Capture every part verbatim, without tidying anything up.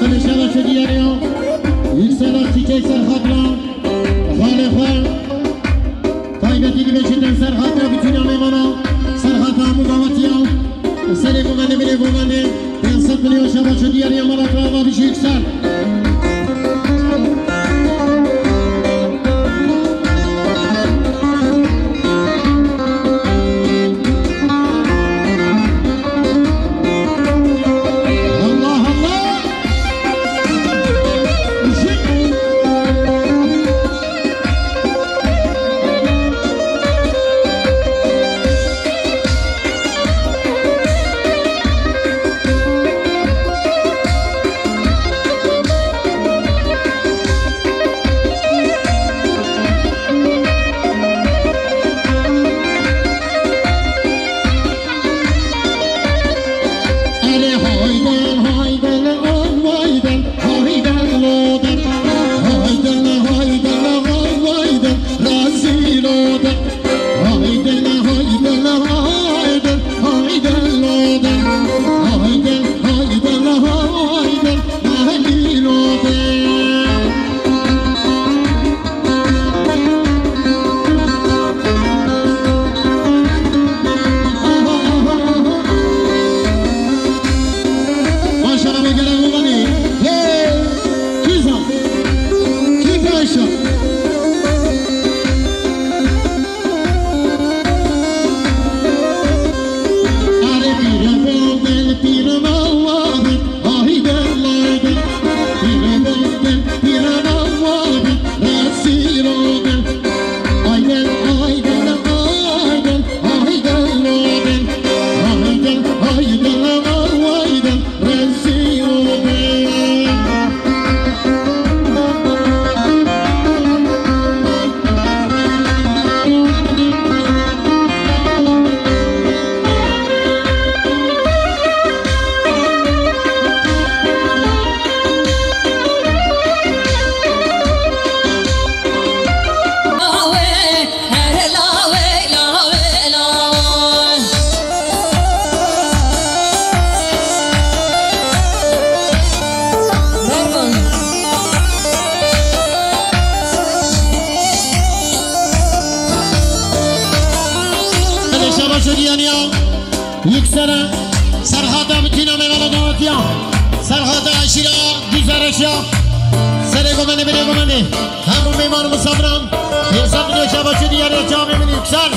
Hemî şeva çû diyariya, yükselen çiçek ser xatira, xalê xwe. Taybetî dibêjin dem ser xatira bütîna mêmana, ser xatira hemû davetiya, serê govendê, binê govendê, pênc sed milyon şeva çû diyariya mala te ava bijî yüksel. Allah Allah! Erê hayden, hayden, hayden, hayden, loden. Hayden, hayden, hayden, rezil loden. Hayden, hayden, hayden, hayden, loden. Hayden, hayden, hayden, rezil loden. Maşallah, be gerek olanı. Hey! Kıza! Kıza aşağı! Are pîre bol del pîre navabin, ay del lay del. Pîre bol del pîre navabin, resîlo del. Ay del, ay del, ay del, ay del lo del. Ay del, ay del, ay del. Şabaş Diyaniya, yükselen, Serhata bütün amela davetiya, Serhata aşira, güzel aşira, Sere Gomeni, Bire Gomeni. Hemû mêman û misafiran, hêsan dibe şabaşê diyarê camê min yüksel.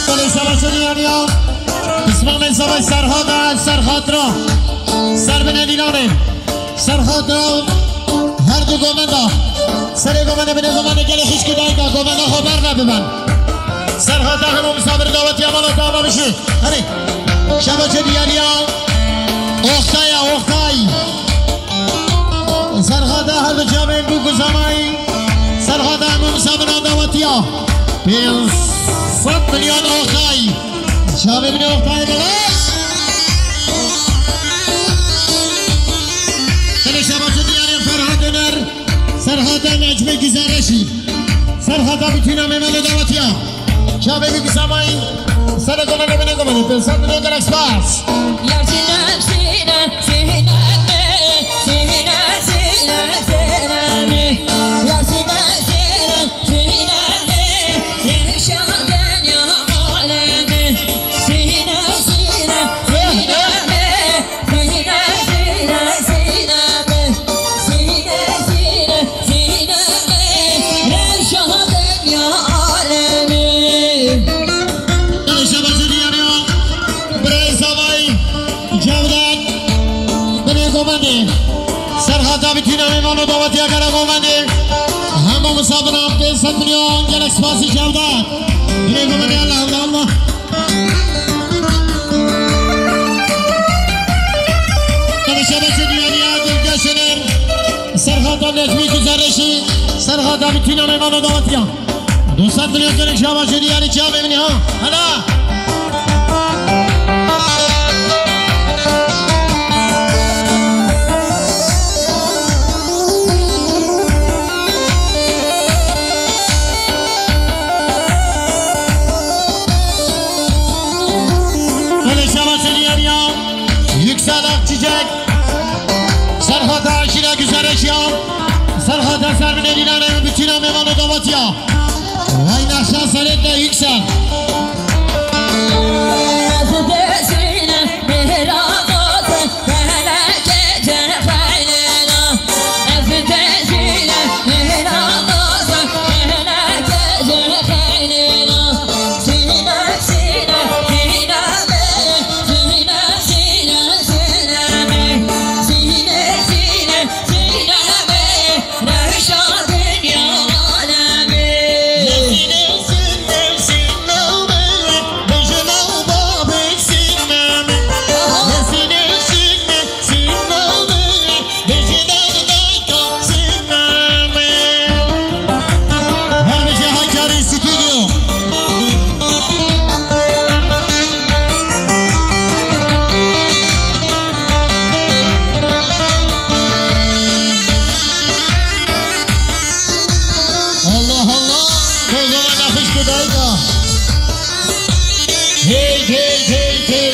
Belê şabaşê diyaniya. Pismamên savaş Serhat e, Serhat ra. Ser binê dîlanê. Serhat ra her du govenda, serê govendê binê govendê gelê xişkê dayika govenda xwe ber nebiben. Serhat ra hemû misafir dawetiya mala te ava bişî. Herê. Şebeçê diyariya. Oktay e, Oktay. Serhat Her du çavên bûk û zamayî. Serhada hemû misafirina dawetiya. Pênc sed milyon Oktay. Çavê min Oktay belaş. Gelek şabaş û diyarî Ferhat Öner. Serhada Necmi Güzelreşî. Serhada bütîna mêvan û dawetiya. Çavê min zamayî. Serê komene, bine komene. Pênc sed milyon gelek spas. Şabaş û diyarî birayê zavayî Cevdet. Binê govendê. Serhada bütîna mêvan û dawetiya gera govendê. Hemû misafiran pênc sed milyon gelek spasî Cevdet. Binê govendê Allah Allah Allah. Şabaş û diyarî Dilgeş Öner. Serhada Necmî Güzelreşî. Serhada bütîna mêvan û dawetiya. Du sed milyon gelek şabaş û diyarî çavê min ha. Hela. Gelek şabaş û diyarî ya. Yüksel Akçiçek. Serhada aşîra Güzelreşî ya. Serhada Sermine Dîlanê û bütîna mêvan û dawetiya. Vay naşa serê te Yüksel. Her bijî Hakkari Studio. Allah Allah. Bozovana xişk û dayika. Hey, hey, hey, hey.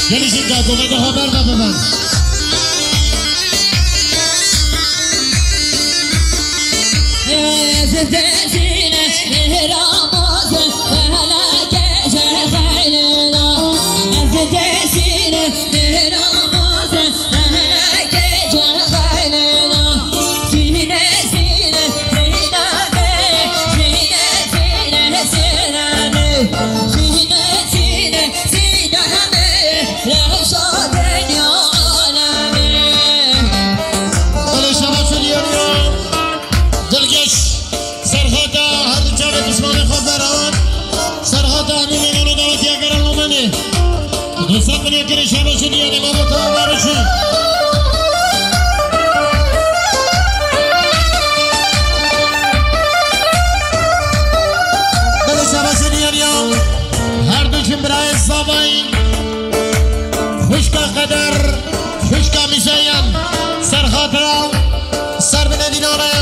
Gelişin ka, govende xwe berda biben. Belê şabaş û diyarî ya. Dilgeş. Serhada her du çavê pismamê xwe veran. Serhada hemû mêvan û dawetiya gera Lomenê. Du sed milyon gelê şabaş û diyarî mabota Barış'ı. Belê şabaş û diyarî ya. Her du çin birayê zavayî. Xwişka Qeder, xwişka Mîzeyên, Serhada, Sermine Dîlanê,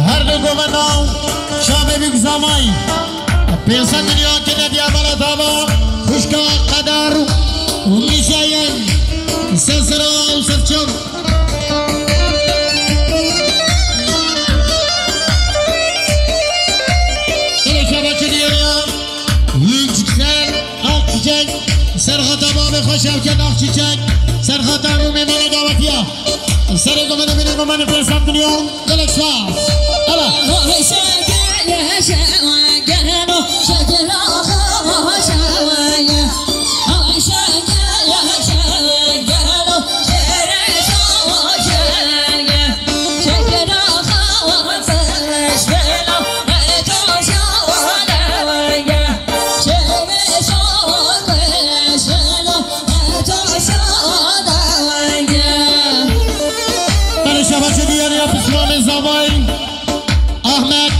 her du govenda, çavê bûk zamayî. Pênc sed milyon kine diya mala tava, xwişka Qeder û Mîzeyên, Sesira û Sefçan. Belê şabaş û diyarî ya. Yüksel Akçiçek, Serhada babê xwe Şevket Akçiçek, Serhada hemû mêvanê dawetiya. Serê govendê binê govendê pênc sed milyon, gelek spas. Ela. Zavay, Ahmet,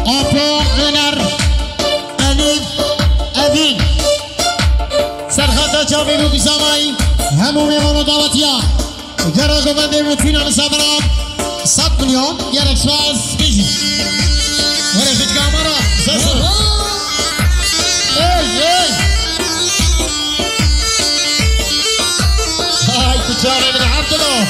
Apo, Öner, Elif, Evîn. Serxeta çavî bû bi zavay, hemû mêvan û dawetiya. Gera govendê min tîna li ser min a sed milyon, gerek spas bêjî. Were xicka me re, sesû. Ey, ey. Hay, tu çavê min Abdullah.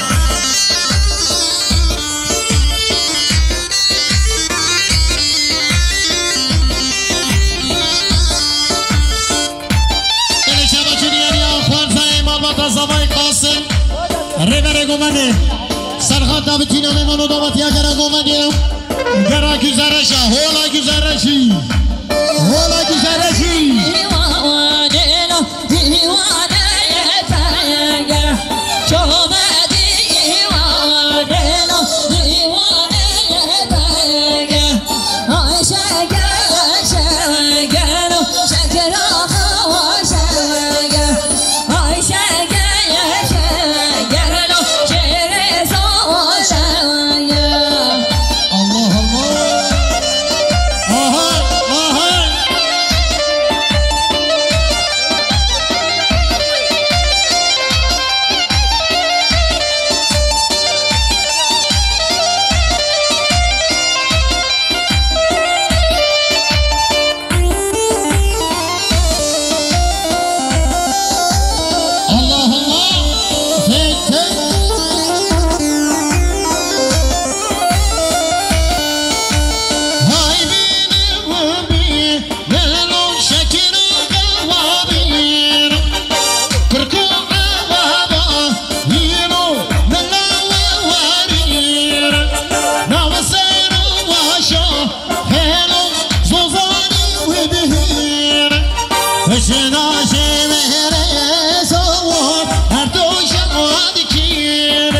Belê şeva çû diyariya xwarzayê malbata Zavayê Qasim. Rêberê govendê. Serxat Davîtîna mêvan û dawetiya gera govendê. Gera güzereşa, hola güzereşî. Hola güzereşî. Allah Allah. Aha, aha. Allah Allah. Hey, hey. Hay bînim bî, melo şekir û qewa bîr. Kirk û qewa ba, yîn û mela we werîr. Nav ser û waşa, Helo, zozanî wê bihîr. Jina jê wêrê zor, her doşa dikîr.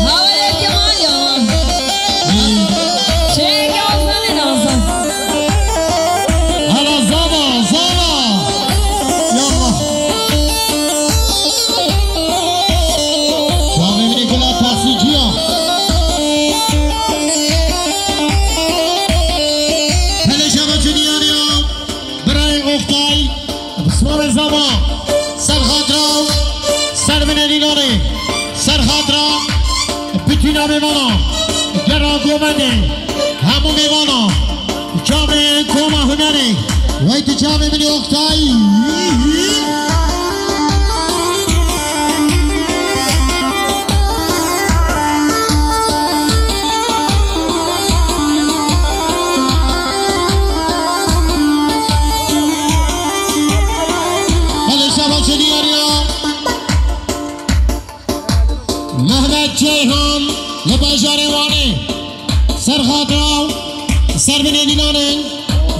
Hawerek Kemal ya. Çek yazanı lazım. Hala zama, zama. Yallah. Çavê min ê gula taksîciya. Hele şeva çû diyariya. Birayê Oktay. Bismarê zama. Ser xatira. Ser binê Lîlanê. Ser xatira. Bütüna mêvana. Gera govendê. Hemû mêvana. Çavê koma hunerê. Wey tu çavê min ê Oktay. Belê şeva çû diyariya. Mehmet Ceyhan li bajarê Wanê. Ser xatira, ser binê Lîlanê,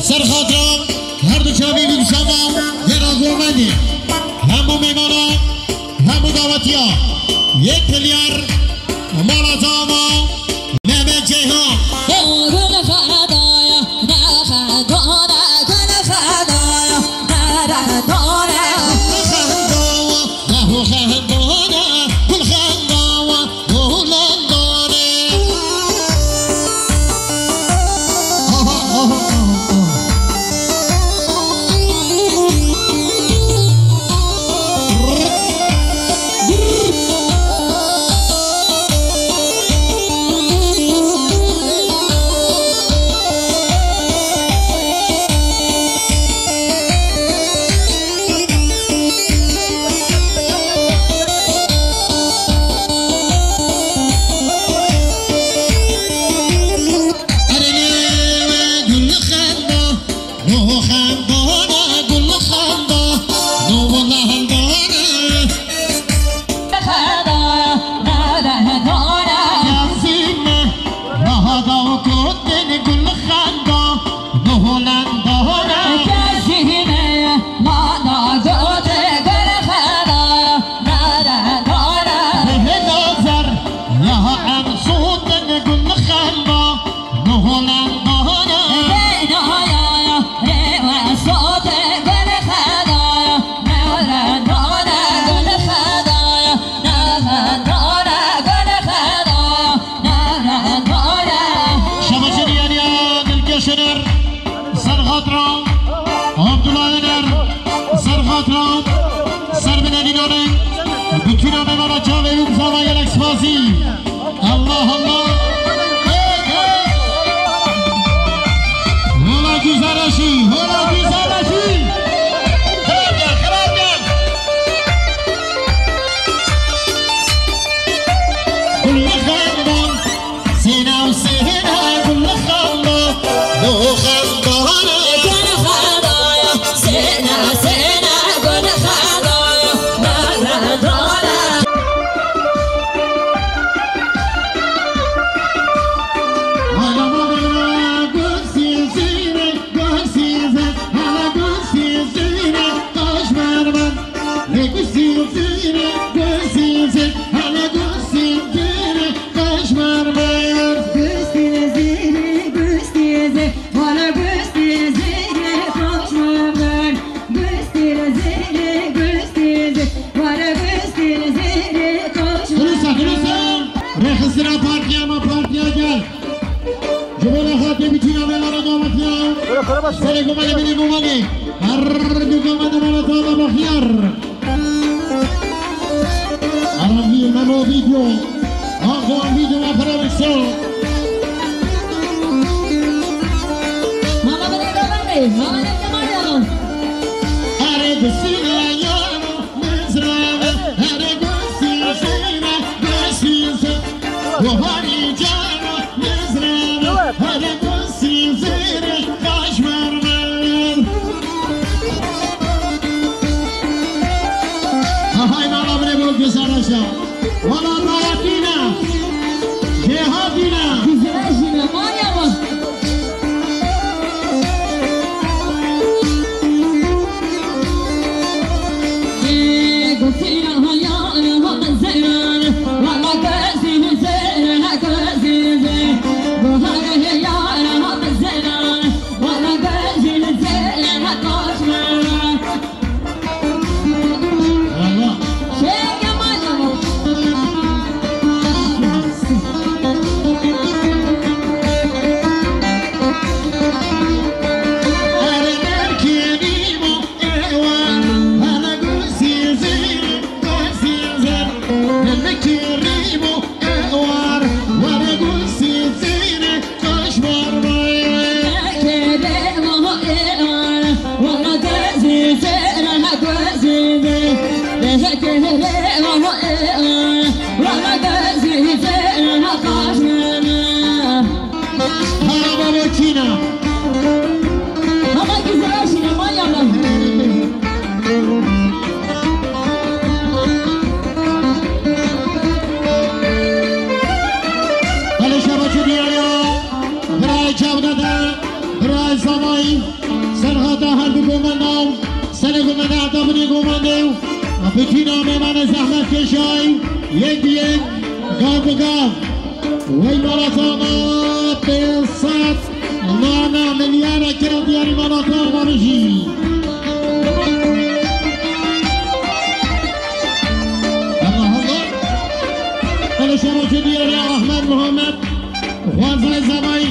ser xatira her du çavê min şeva gera govendê. Hemû mêvana, hemû dawetiya. Yê pilyar, mala zama, Mehmet Ceyhan. Gul xedaya, ne xedana, gul xedaya, ne redana. Gul xedana, ne xedana, gul xedana, gul xedana. Aha, aha, aha, aha. Allah Allah. Hey, hey. Hola güzel aşı, hola güzel aşı. Kral gel, kral gel. Kullu xandan, sena u sena, kullu xandan, do xandan. Gul xadaya, sena, sena, gul xadaya, dala, dala. Were gustê zêrê, were gustê zêrê, koç. Dursa, dursa. Rêxistina partiya me, partiya gel. Ji bo xatirê bitîna me, me re davet ya. Serê gumanê, binê gumanê. Her du gumanê me re tala bexyar. Aram vî memo vîdeo. Ango vîdeo me pere wisa. Mama bine gavende, mama ne kemal yalo. Are bisina yalo, mezra, are gosi zira, gosi zira. Buhari cana, mezra, are gosi zira, kaşmar mer. Ahay mala bire bo güzel aşa. Wala rawatîna. Cêhatîna. Güzel aşina. Maya bak. Merhaba Bokîna. Hava güzel aşina, maya bak. Hele şebaçı diyar ya. Biray Cavdada, biray Zavay. Serhata her du gomenda, serê gomenda heta binê gomendê. Bitîna mêmanê zehmet kêşay, yek bi yek, gav bi gav. Wey malata me pênc sed nana milyara kira diyarî malata me bijî. Allah Allah. Hele şebaçê diyarî Ahmet Muhammed, Xwazay Zavay.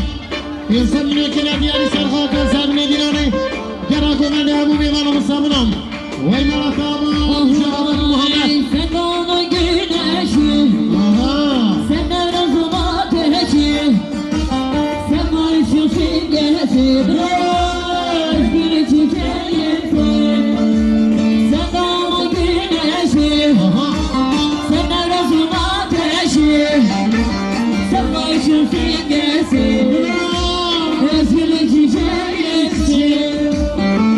Pênc sed milyon kira diyarî Serxata, ser binê dînanê. Gera gomendê hemû mêvan û misafiran. Wey mala tama, Şaban Muhammed. Sen doğdu güneşi, aha, sen devre zuma teşi, sen barışın simgesi, özgür çiçeğimsin. Sen doğdu güneşi, aha, sen devre zuma teşi. Sen barışın simgesi, özgürlük çiçeğisin.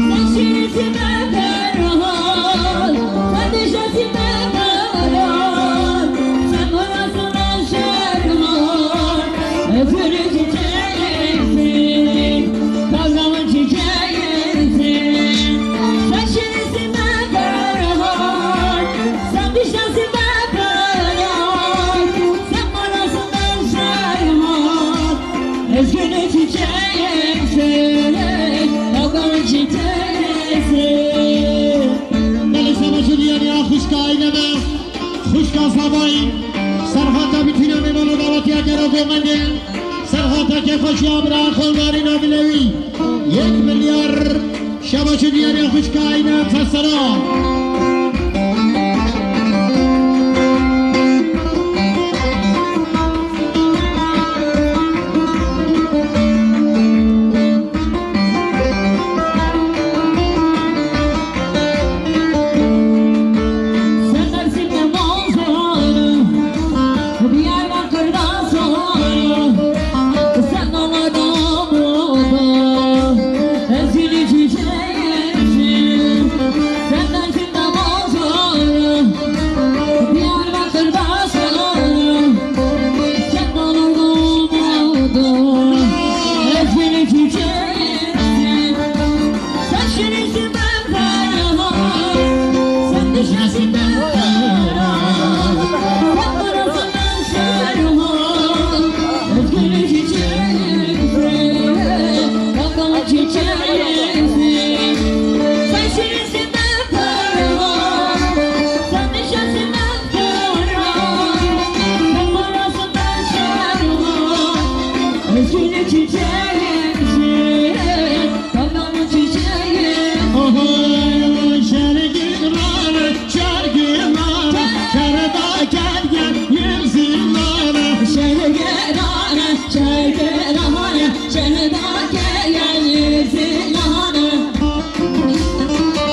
Sen şiirsime derhal, sen düşesime derhal. Sen burasına şerhal, özgürlük çiçeğisin. Kavramın çiçeğisin. Sen şiirsime derhal, sen düşesime derhal. Sen burasına şerhal, özgürlük çiçeğisin, dalgalı çiçeğisin. Belê şebaçê diyarî ya xwişka aîleme, xwişka Zavayî, Serhata bitîna mêmano dawetiya gera gomendê, Serhata kêfxweşiya bira Xolmarîna Dilewî, yek milyar. Şebaçê diyarî ya xwişka Eyna Tesera.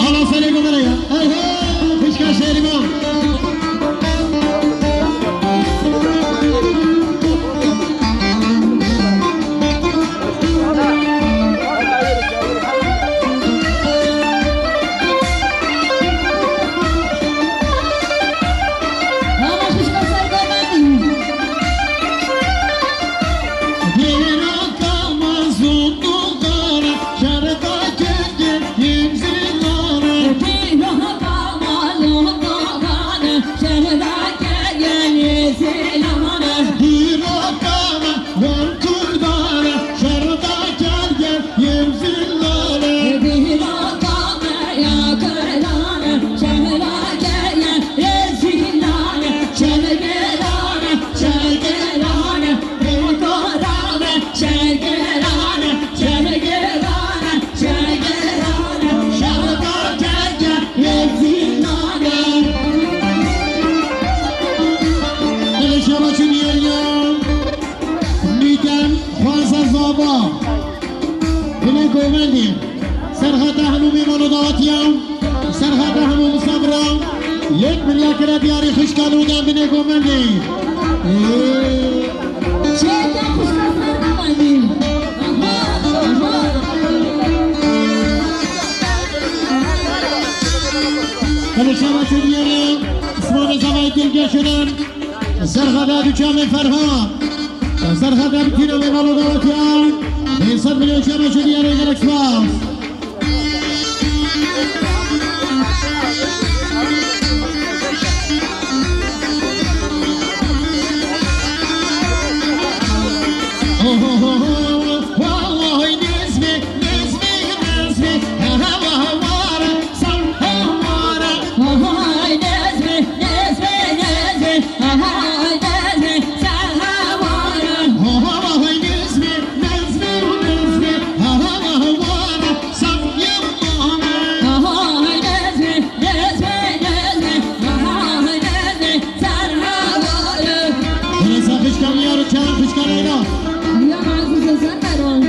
Ala serê ku me re ye. Hey, hey, xwişka şêrî me. Nîtem Xweza Zava. Binê govendê. Serheta hemû mêvan û dawetiyan. Serheta hemû misafira. Yek milya kire diyarî xişka nûdan binê govendê. Ê. Çêke xişka ser govendê. Aha, aha. Keleşe ve çudiyere. Osman'ı zavayı dilge şunan. Serhada Duçamê Ferhat. Serhada bitîna mêvan û dawetiyan. Pênc sed milyon çema şû diyarê gelek spas. Ho, ho, ho, ho. Wah, wah, Nizmi, Nizmi, Nizmi. Ha, ha, wah, wah, wah. Rêza xişka miyar û çayan xişka Leyla. Ya Aziz Özen Meron.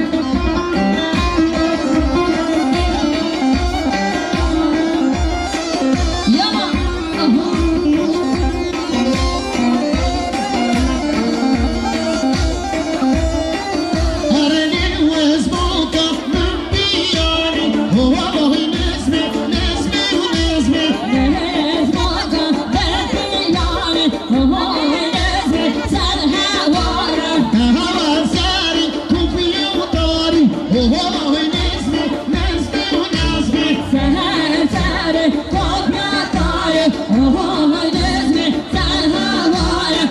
Ya. Aha. Erê wezmoka min biyarî, ho, ho, ho, Nizmi, Nizmi, Nizmi. Nizmoka min biyarî, ho, ho, Nizmi, ser hewara. Hewar serî, kopî û tarî, ho, ho, ho, Nizmi, Nizmi, Nizmi. Ser serî, kopî û tarî, ho, ho, ho, Nizmi, ser hewara.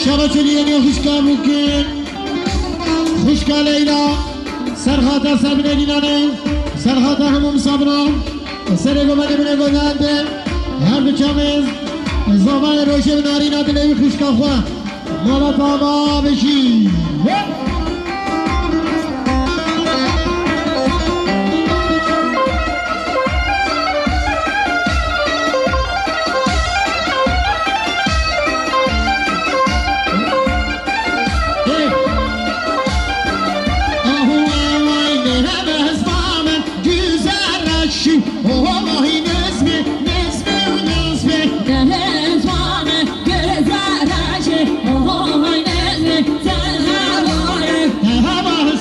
Şaba çeliyê xişka Mûkî, xişka Leyla, serxata Sabine Dînanê, serxata hemû misafiran. Serê govendê binê govendê, her du çamê zavayê rojê bi narîna dilê wî xişka xwe. Mala tava bijî. Hey. Ahu, ay, ay, ne, ne, ne, Güzel Reşî, oho, ohi, Nezmi, Nezmi, Nezmi. Nezmi, Güzel Reşî, oho, Nezmi, sen hevare. Heva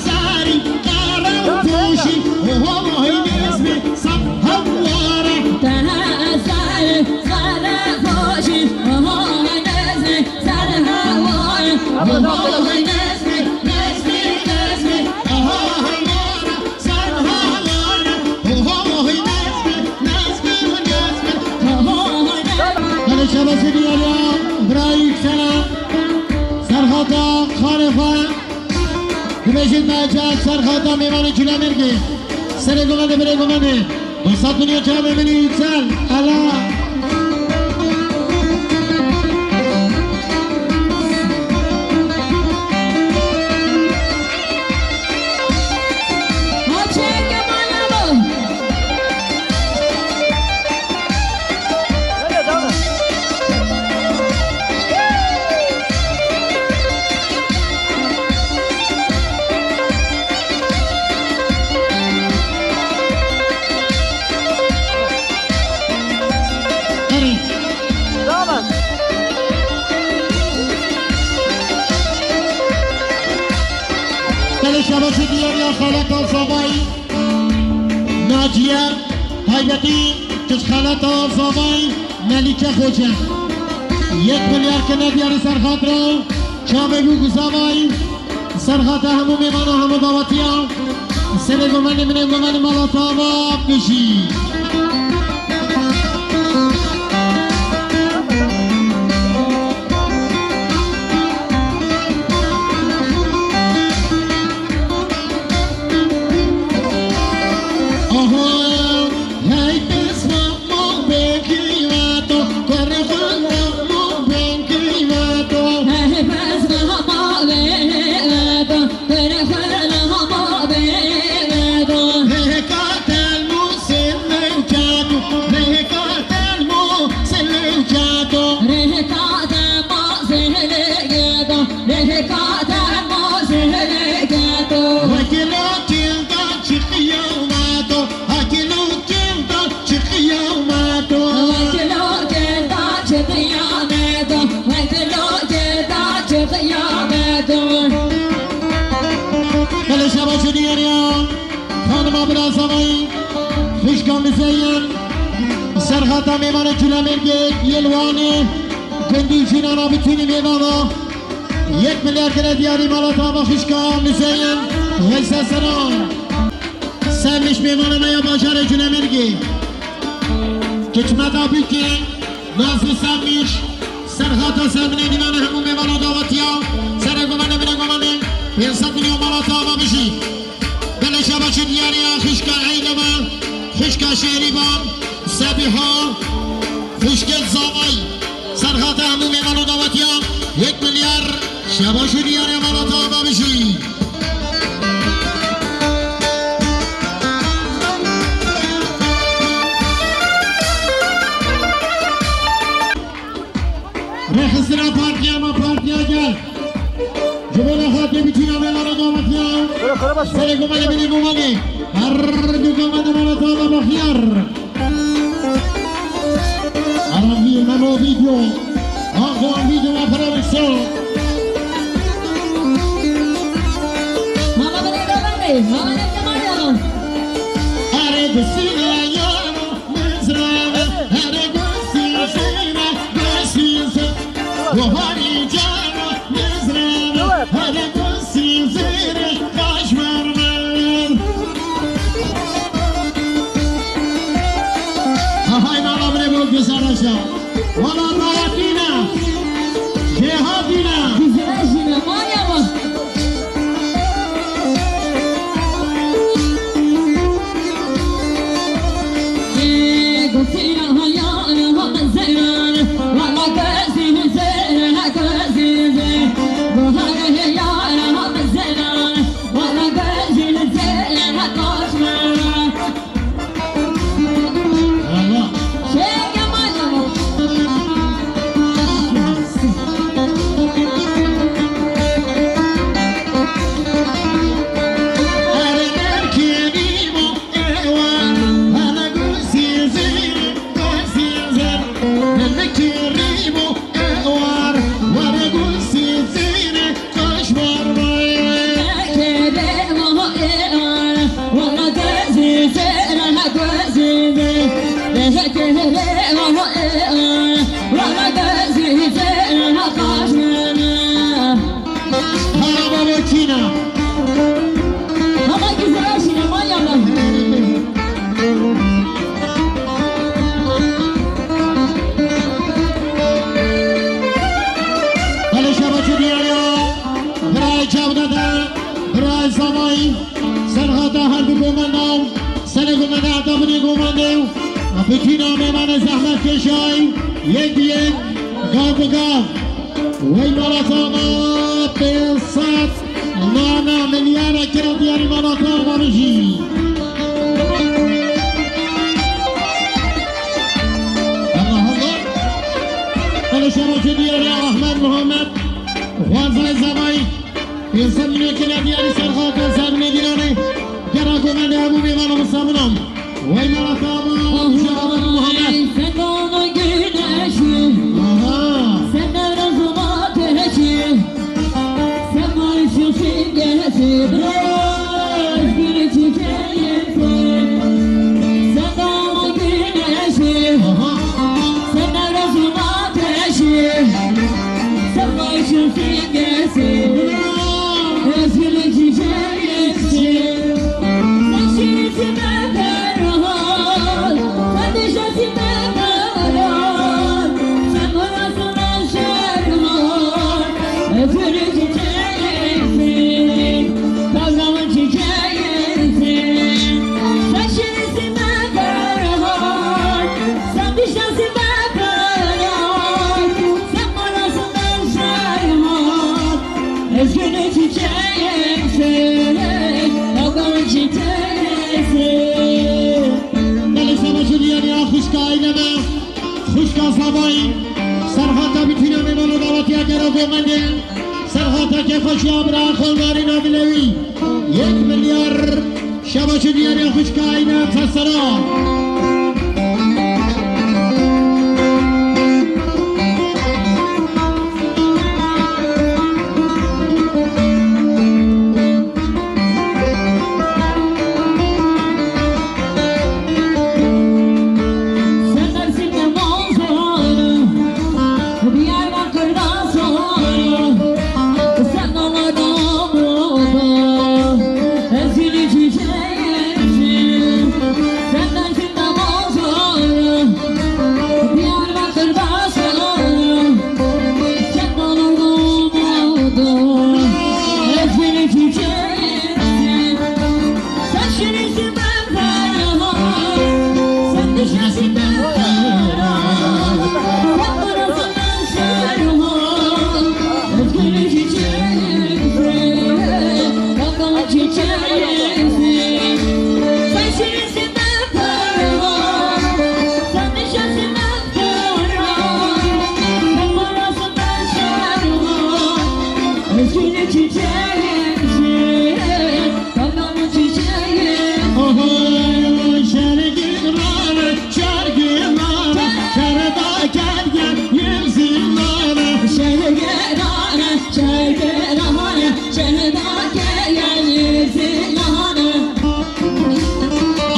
sarî, qere û poşî, oho, ohi, Nezmi, sen hevare. Te sarî, qere poşî, oho, Nezmi, sen hevare. Oho, Nezmi, Nezmi, Nezmi, oho, hevare. Hele şebasî diyar ya, birayî yükselen. Serxata xanê xwe. Dibêjin me car serxata mêvanê Cûlemêrgê. Serê govendê, birê govendê. Dostat min ya çavê min ê yüksel. Ela. Belê şebaşê diyariya xaleta Zavayî Naciye, taybetî kiç xaleta Zavayî Melîke Xoce. Yek milyar kine diyarî serxat ra, çavê bû ku Zavayî serxata hemû mêmana hemû dawetiya. Serê gomanê min ê gomanê mala te ava bijî. Belê şebaşê diyariya xanima bira Zavayî, xişka Mizeyên, serxata mêmana Culemêrgê, yê li Wanê, gundî û cînana bitînî mêvana. Yek milyar kire diyarî mala te ava xişka Mizeyên, Weyse Seran. Semîş mêmana me ya bajarê Culemêrgê. Kiçmeta bîkê, Nazî Semîş, serxata ser binê dînanê hemû mêmana dawetiya, serê gomanê binê gomanê, pênc sed milyon mala te ava bijî. Belê şebaşê diyariya xişka Eynema, xişka Şêrîban, Sebîha, xişkê Zavay, serxata hemû mêmano dawetiya, yek milyar şebaşê diyariya mala te ava bijî. Rêxistina partiya me, partiya gel. Ji bo xatirê bitîna me mala dawetiya. Serê gomanê binê gomanê. Her du gomanê mala te ava bexyar. Aram vî Memo Video. Ango Video ve prodüksiyon. Mama binê gomanê. Mama binê gomanê. Erê bisîna yaro. Ahay mala bire bo güzel aşağı. Wala dayatîna. Cêhatîna. Güzel aşina. Maya bak. Merhaba Burkina. Ama güzel aşina, maya bak. Belê şebaşê diyariya, birayê çavdada, birayê Zavayî, serhata her du gomenda, serê gomenda heta binê gomendê, bitîna mêmanê zehmetkeşay, yek bi yek, gav bi gav. Wey mala te ava pênc sed nana milyara kira diyarî mala te ava bijî. Allah Allah. Belê şebaşê diyarî Ahmet Muhammed, Xwazay Zavayî, pênc sed milyon kira diyarî serxata ser binê dînanê. Gera gomendê hemû mêmana min sabinan. Wey mala te ava, Şaban Muhammed. Aha. Belê, şeva jî diyariya xwişka aîle me, xwişka Sabayî, serhata bitîna mêvan û dawetiya gera Gomendê, serhata kêfa jî ya bira Xoldarîna Dilewî, yek milyar. Şeva jî diyariya xwişka aîle me, tesera.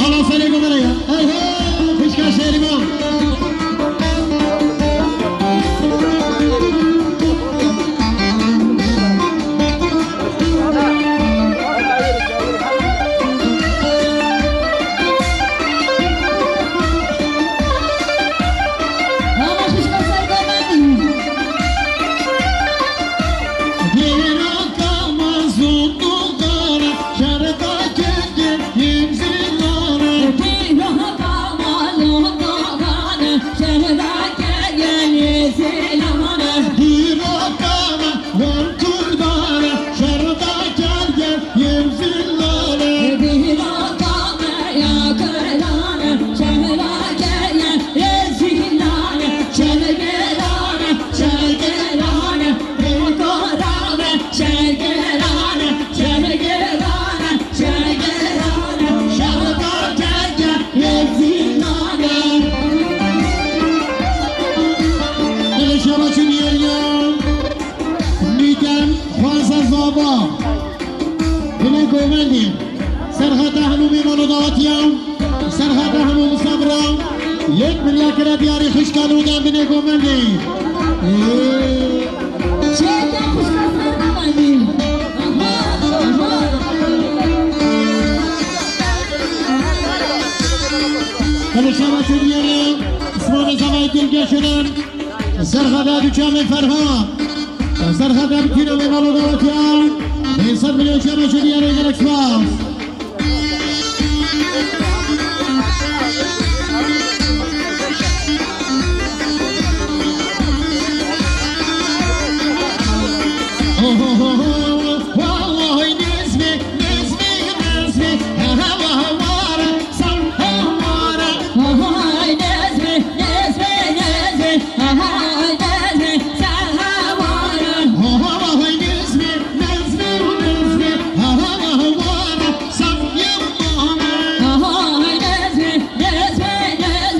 Ala serê gumere ya. Hey, hey, xwişka şerî ma. Nîken Xweza Zava. Binê Govendê. Serhata hemû mêvan û dawetiyan. Serhata hemû misafira. Yek milyar kire diyarî xwişka nûdan binê Govendê. Ee. Çêka xwişka ser Govendê. Aha, aha. Belê şeva çêdiyarî. Osmanê Zavayê Dilgeşirin. Serhada Duçamê Ferhat. Serhada bitîna mêvan û dawetiyan. Pênc sed milyon şeva jî diyarê, gelek spas. Ho, ho, ho, ho. Vay Nezmî, Nezmî, Nezmî. Ha, ha, ha, ha, ha. Aha, Nezmî, Nezmî, Nezmî. Aha, Nezmî, sen hewara. Aha, Nezmî, Nezmî, Nezmî. Aha, hewara, sen yamana. Aha, Nezmî, Nezmî, Nezmî.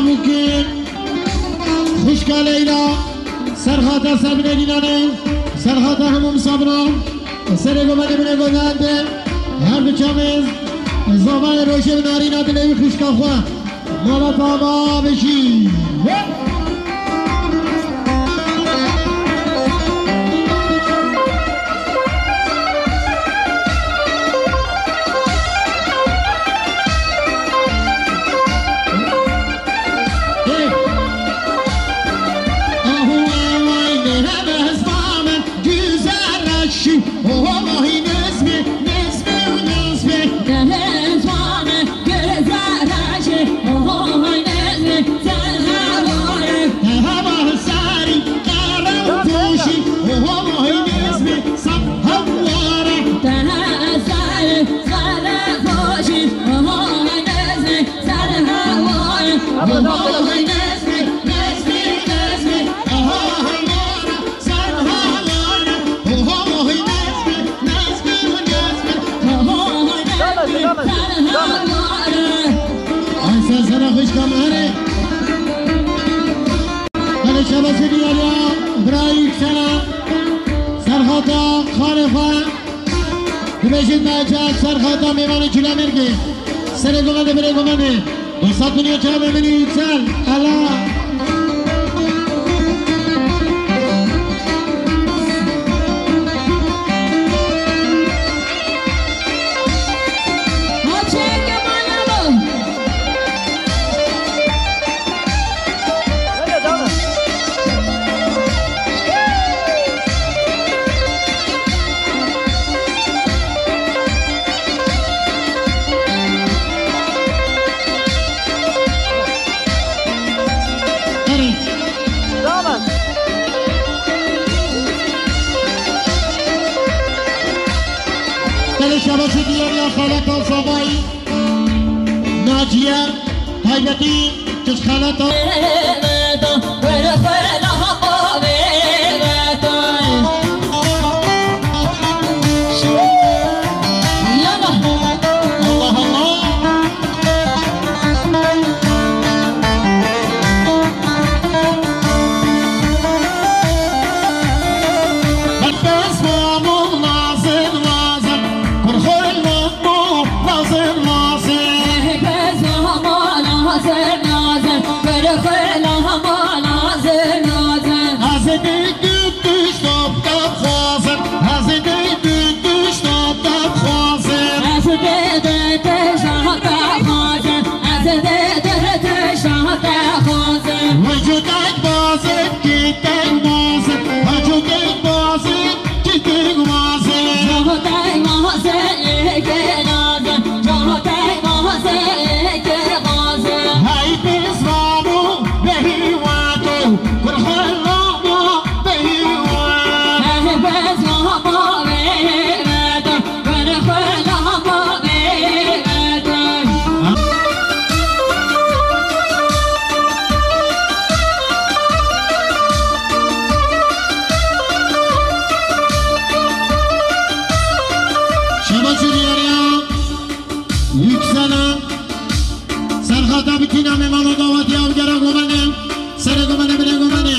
Bûkî, xwişka Leyla, serxata Sabine Dînanê, serxata hemû misafiran, serê govendê binê govendê, her du çavê zavalê rojê bi narîna dilê wî xwişka xwe. Mala tava bijî. Ahu away ne hebe hezmame, güzel raşi. Oho, ohi, nezmi, nezmi, nezmi. Hezmame, güzel raşi. Oho, ohi, nezmi, sen haware. Hava sarî, qara poşî. Oho, ohi, nezmi, sen haware. Hava sarî, qara poşî. Oho, ohi, nezmi, Ay sen sana xwişka me here. Hele şebasê diyar ya, birayî Yüksel, serxata xanê xwe. Dibêjin me çar serxata mêvanê Çulamêrgê. Serê govendê, birê govendê. Du sed milyon çavê min Yüksel. Ela. Erê. Belê şebaşê diyar ya xaleta Zavayî. Naciye, taybetî, çiş xaleta. Allah Allah. Bes mamo nazin nazin, kurxul mamo nazin nazin. Bes mamo nazin nazin, kurxul mamo nazin nazin. Nazin dik dik dik top top xwazin, nazin dik dik dik top top xwazin. Ez dê dê te şahata xwazin, ez dê dê te şahata xwazin. Vücudak bazin, kitek bazin, vücudak bazin, kitek bazin. Şahata xwazin, eke nazin, şahata xwazin, eke nazin. Hey biz vamo, behiwato, kurxan vamo, behiwato. Şaba Suriyeriya, Yükselen, Serxata bitîna mêmano dawetiya ev gera govene, serê govene, binê govene.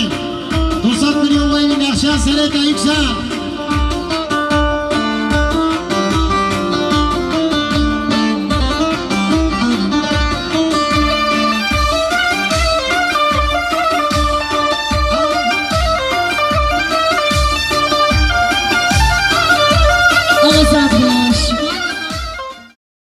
Du sed milyon vay nexşa serê te Yüksel.